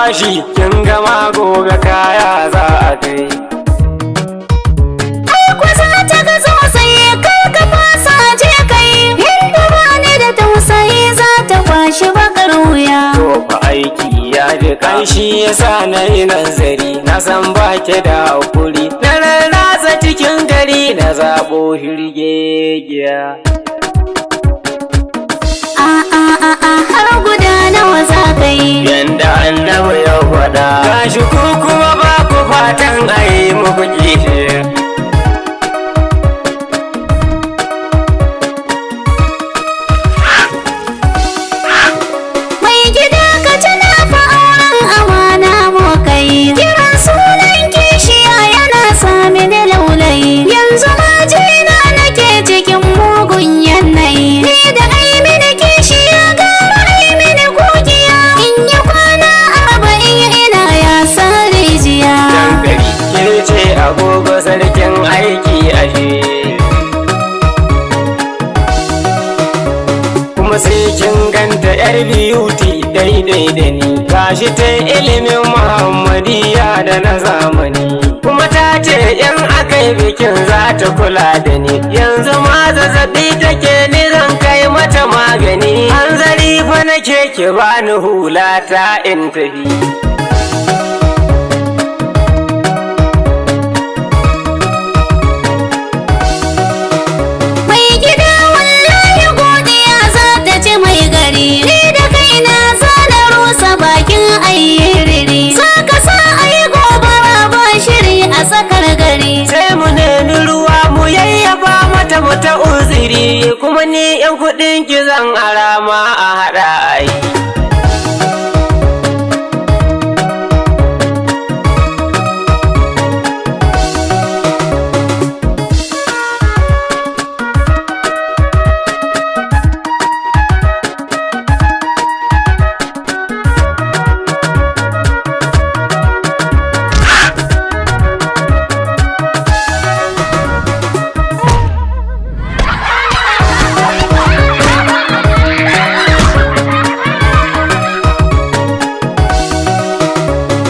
bashi, kin gama gobe kaya za a kai. Ai ko za ta ga sosai, kar ka fasa, je kai. Yadda ba ni da tausayi, za ta kwashi bakar wuya. To fa aiki ya ji kanshi, yasa na yi nazari, na san ba ki da hakuri. Na rarrasa cikin gari, na zaɓo hirgegiya. A a a a, har guda nawa za ka yi? Yanda Annabi ya faɗa. Gashi ku kuma ba ku fatan a yi muku kishi. Mai gida, ka tuna fa auren amana mu kai. Kiran sunan kishiya yana sa mini laulayi. Yanzu ma jina nake cikin mugun yanayi. Ni da ai mini kishiya, gara ai mini kugiya. In yi kwana 40 ina ya sa rijiya. Dankali ke ce agogo sarkin aiki ashe. Kuma sai kin ganta yar beauty daidai da ni. Gashi ta ilimin Muhammadiyya da na zamani. Kuma ta ce in aka yi bikin za ta kula da ni. Yanzu ma zazzabi take, ni zan kai mata magani. Hanzari fa nake, ki bani hula ta in tafi. Mai gida, wallahi godiya za ta ci mai gari. Ni da kaina za na rusa bakin ayyiriri. Za ka sa ayi gobara ba shiri a tsakar gari. Sai mu nemi ruwa mu yayyafa mata mu ta uziri, kuma ni yan kuɗin ki zan arama a haɗa ai.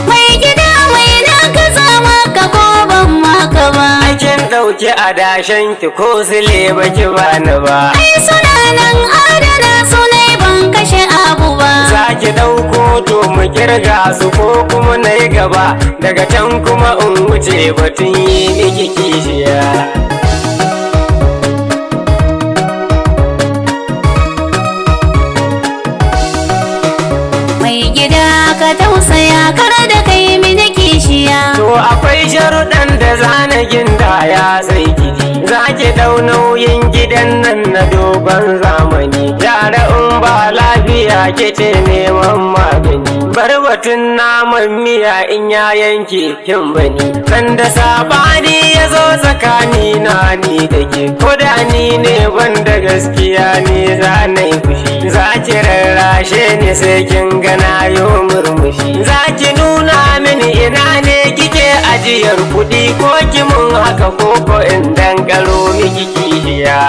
Mai gida, mai na gaza maka ko ban maka ba? Aikin ɗauki adashen ki, ko sile baki bani ba. Ai suna nan adana sunai, ban kashe abu ba. Za ki ɗauko to mu kirga su, ko kuma na yi gaba daga can kuma in wuce batun yi miki kishiya. Mai gida, ka tausaya, kar da kai mini kishiya. To akwai sharuɗan da zana gindaya, sai kiji. Za ki ɗau nauyin gidan nan na dogon zamani. Yara in ba lafiya ke ce neman magani. Bar batun naman miya in ya yanke kin bani. Sanda sabani ya zo tsakani na ni da ke. Ko da ni ne ban da gaskiya ne za na yi fushi. Za ki rarrashe ni, sai kin gana yo murmushi. Za ki nuna mini ina ne kike ajiyar kuɗi, ko ki mun haka ko ko in dankalo miki kishiya.